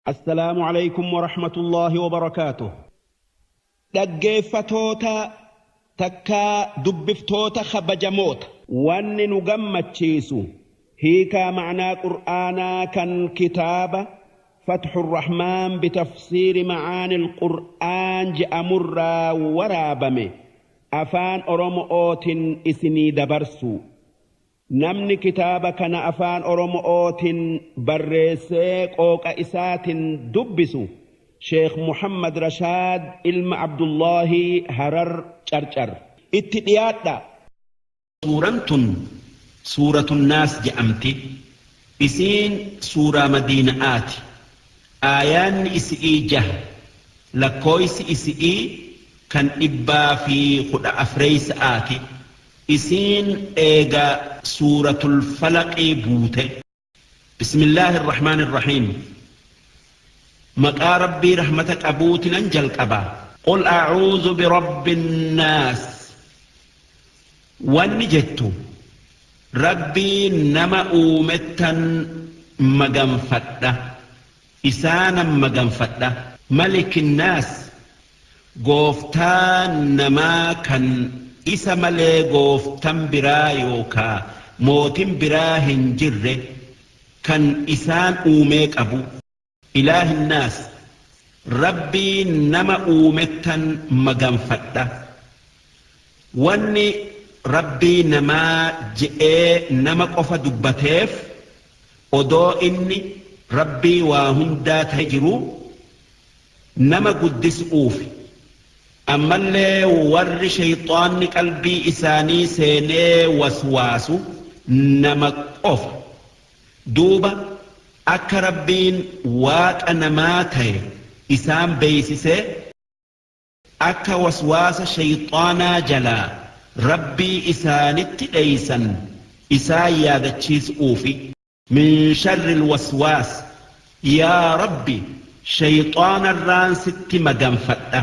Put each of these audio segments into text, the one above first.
Assalaamu alaykum wa rahmatullaahi wa barakaatuh. Dhaggeeffatoota takkaa dubbiftoota kabajamoota. Wanni nu gammachiisu hiikaa ma'naa Qur'aanaa kan kitaaba Fatxu Rahmaan bitafsiiri ma'aanil Qur'aan je'amurraa waraabame afaan Oromo'ootin isinii dabarsu. Namni kitaaba kana afaan Oromo'ootin barreessee qooqa isaatin dubbisu Sheekh Muhammad Rashaad ilma Abdullaahii Harar Carcar. Itti dhiyaadha. Suuraan tun suuratu Naas je'amti. Isiin suuraa Madiina'aati. Aayaanni isi'ii jaha. Lakkooysi isi'ii kan 114sa'aati. Isiin eega suuratul Falaqii buute. Bismillaahi irrahmaani irrahiim. Maqaa Rabbii rahmata qabuutinan jalqaba. Qul a'uuzu birabbi nnaas. Wanni jettu Rabbii nama uumettan maganfadha. Isaanan maganfadha. Malikinnaas, gooftaa namaa kan isa malee gooftan biraa yookaa mootin biraa hin jirre kan isaan uumee qabu. Ilaahinnaas, Rabbii nama uumettan maganfadha. Wanni Rabbii namaa je'ee nama qofa dubbateef odoo inni Rabbii waa hundaa ta'e jiru nama guddisuufi. Ammallee warri shayxaanni qalbii isaanii seenee waswaasu nama qofa. Duuba akka Rabbiin waaqa namaa ta'e isaan beeysisee akka waswaasa shayxaanaa jalaa Rabbii isaanitti dheeysan isaan yaadachiisuufi. Min sharri alwaswaas, yaa Rabbi shayxaanarraan sitti maganfadha.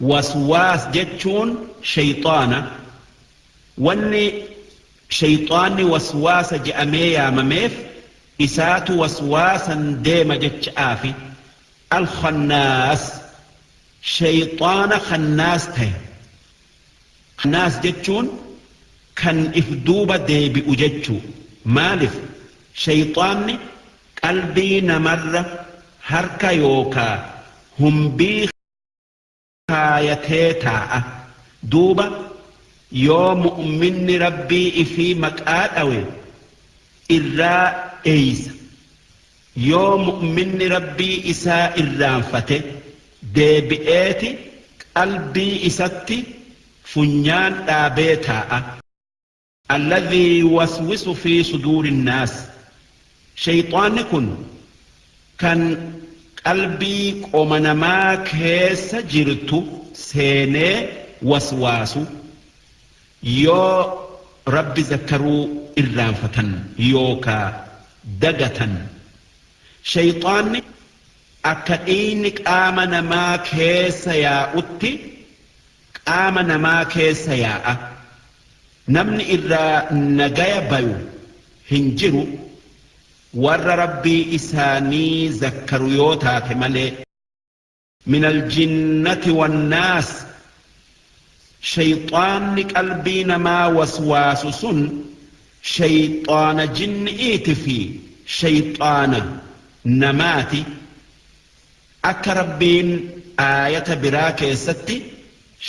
Waswaas jechuun shayxaana. Wanni shayxaanni waswaasa je'amee yaamameef isaatu waswaasan deema jecha'aafi. Alkhannaas, shayxaana khannaas ta'e. Khannaas jechuun kan if duuba deebi'u jechuu. Maalif shayxaanni qalbii namarra harka yookaa humbii kaayatee taa'a. Duuba yoo mu'minni Rabbii ifii maqaa dhawe irraa dheeysa. Yoo mu'minni Rabbii isaa irraanfate deebi'eeti qalbii isatti funyaan dhaabee taa'a. Alladhii yuwaswisu fii suduuri nnaas. Shayxaanni kun kan qalbii qoma namaa keessa jirtu seenee waswaasu yoo Rabbi zakkaruu irraanfatan yookaa dagatan. Shayxaanni akka dhiigni qaama namaa keessa yaa'utti qaama namaa keessa yaa'a. Namni irraa nagaya bayu hin jiru warra Rabbii isaanii zakkaru yoo taate malee. Min aljinnati wannaas, shayxaanni qalbii namaa waswaasu sun shayxaana jinni'iiti fi shayxaana namaati. Akka Rabbiin aayata biraa keessatti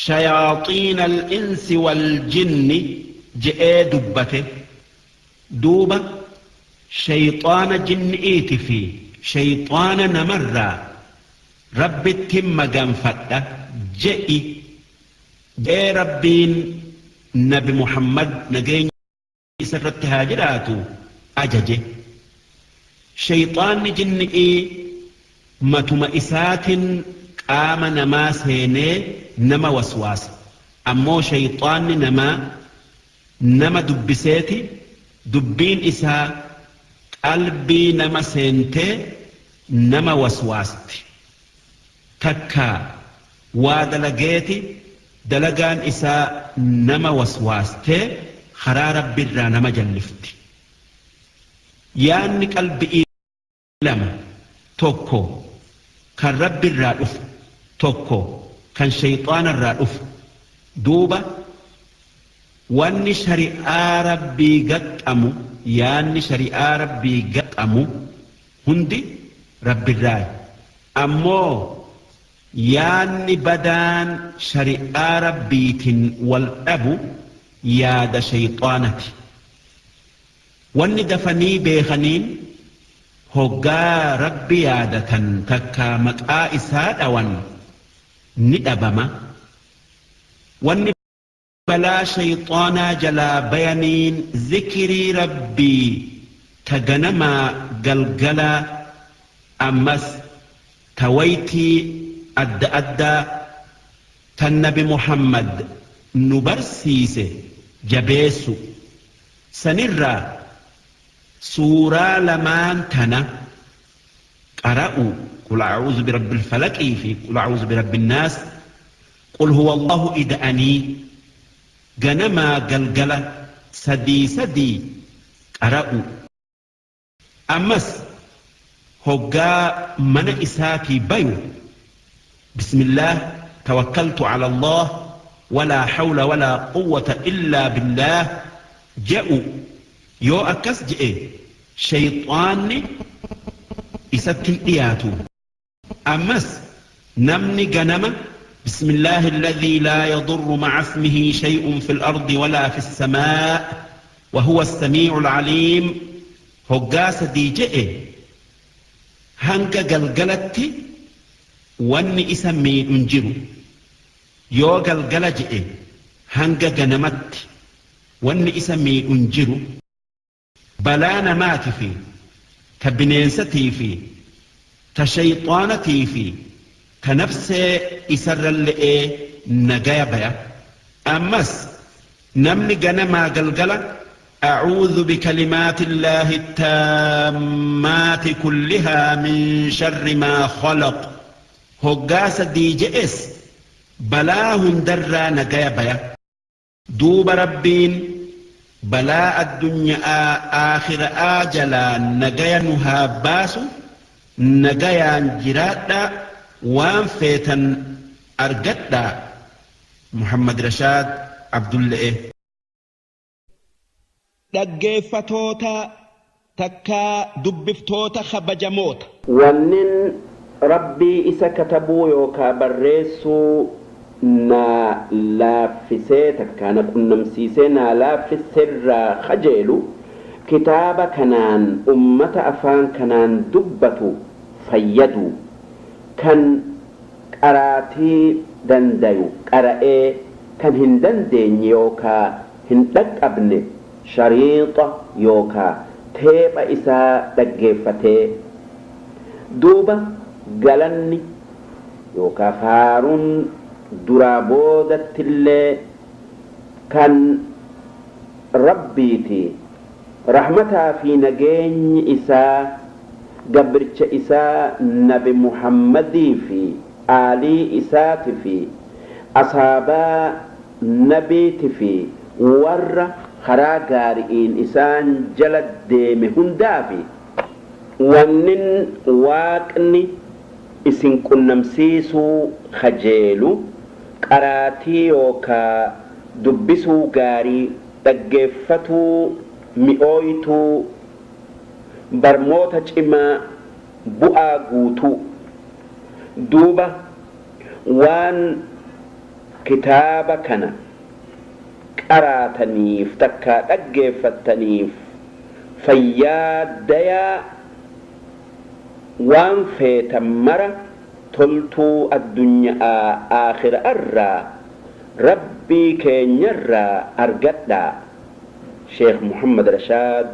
shayaaxiina al-insi wal-jinni je'ee dubbate. Duuba shayxaana jinni'iiti fi shayxaana namarraa Rabbittin maganfadha je'i je'ee Rabbiin nabi Muhammad nageenyi isarratti haa jiraatu ajaje. Shayxaanni jinni'ii matuma isaatin qaama namaa seenee nama waswaasa. Ammoo shayxaanni namaa nama dubbiseeti dubbiin isaa qalbii nama seentee nama waswaasti. Takkaa waa dalageeti dalagaan isaa nama waswaastee karaa Rabbiirraa nama jallifti. Yaanni qalbi'ii lama. Tokko Kan Rabbirraa dhufu tokko, kan shayxaanarraa dhufu. Duuba wanni shari'aa Rabbii gaxxamu, yaanni shari'aa Rabbii gaxxamu hundi Rabbirraayi. Ammoo yaanni badaan shari'aa Rabbiitin wal dhabu yaada shayxaanati. Wanni dafanii beekaniin hoggaa Rabbi yaadatan takkaa maqaa isaa dhawan ni dhabama. Wanni balaa shayxaanaa jalaa bayaniin zikrii Rabbii ta ganamaa galgalaa, ammas ta waytii adda addaa tan Nabi Muhammad nu barsiise jabeessu. Sanirraa suuraa lamaan tana qara'u, qul a'uuzu birabbil falaqii fi qul a'uuzu birabbin naas, qul huwa Allahu ida'anii ganamaa galgala sadii sadii qara'u. Ammas hoggaa mana isaatii bayu, bismillaah tawakkaltu ala Allah, walaa hawla walaa quwwata illaa billaah je'u. Yoo akkas je'e shayxaanni isatti hin dhiyaatu. Ammas namni ganama bismillaahi alladhii laa yadurru ma'a ismihi shay'un fil ardi walaa fis samaa wa huwa as-samii'ul aliim hoggaa sadii je'e, hanga galgalatti wanni isa miidhu hin jiru. Yoo galgala je'e hanga ganamatti wanni isa miidhu hin jiru. Balaa namaati fi ta bineensatii fi ta shayxaanatii fi ta nafsee isarralle'ee nagaya baya. Ammas namni ganamaa galgala a'uudhu bikalimaatillaahi taammaati kullihaa min sharri maa khalaq hoggaa sadii je'es balaa hundarraa nagaya baya. Duuba Rabbiin balaa addunya'aa aakhira'aa jalaa nagaya nu haa baasu. Nagayaan jiraadhaa, waan feetan argadhaa. Muhammad Rashaad Abdulle'e. Dhaggeeffatoota takkaa dubbiftoota kabajamoota. Wannin Rabbii isa katabuu yookaa barreessuu naa laaffisee takkaa na qunnamsiisee naa laaffisserraa khajeelu kitaaba kanaan ummata afaan kanaan dubbatu fayyaduu, kan qaraatii dandayu qara'ee, kan hin dandeenye yookaa hin dhaqqabne shariixa yookaa teepha isaa dhaggeeffatee. Duuba galanni yookaa faarun duraa boodattillee kan Rabbiiti, rahmataa fi nageenyi isaa gabricha isaa nabi Muhammadii fi aalii isaati fi asaabaa nabiiti fi warra karaa gaari'iin isaan jala deeme hundaafi. Wannin Waaqni isin qunnamsiisuu khajeelu qaraatii yookaa dubbisuu gaarii, dhaggeeffatuu mi'ooytuu, barmoota cimaa, bu'aa guutuu. Duuba waan kitaaba kana qaraataniif takkaa dhaggeeffattaniif fayyaa dayaa, waan feetan mara toltuu addunya'aa aakhira'arraa Rabbii keenyarraa argadhaa. Sheekh Muhammad Rashaad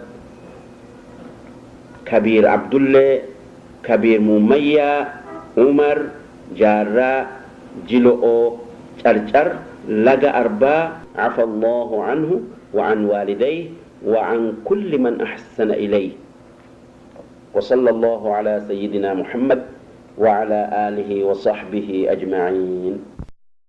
Kabiir Abdullee Kabiir Muummayyaa Umar Jaarraa Jilo'oo Carcar Laga Arbaa. Afa Allaahu anhu wa an waalidayhi wa an kulli man ahsana ilayhi. Wa sallallaahu alaa sayyidinaa Muhammad wa alaa aalihi wa sahbihi ajma'iin.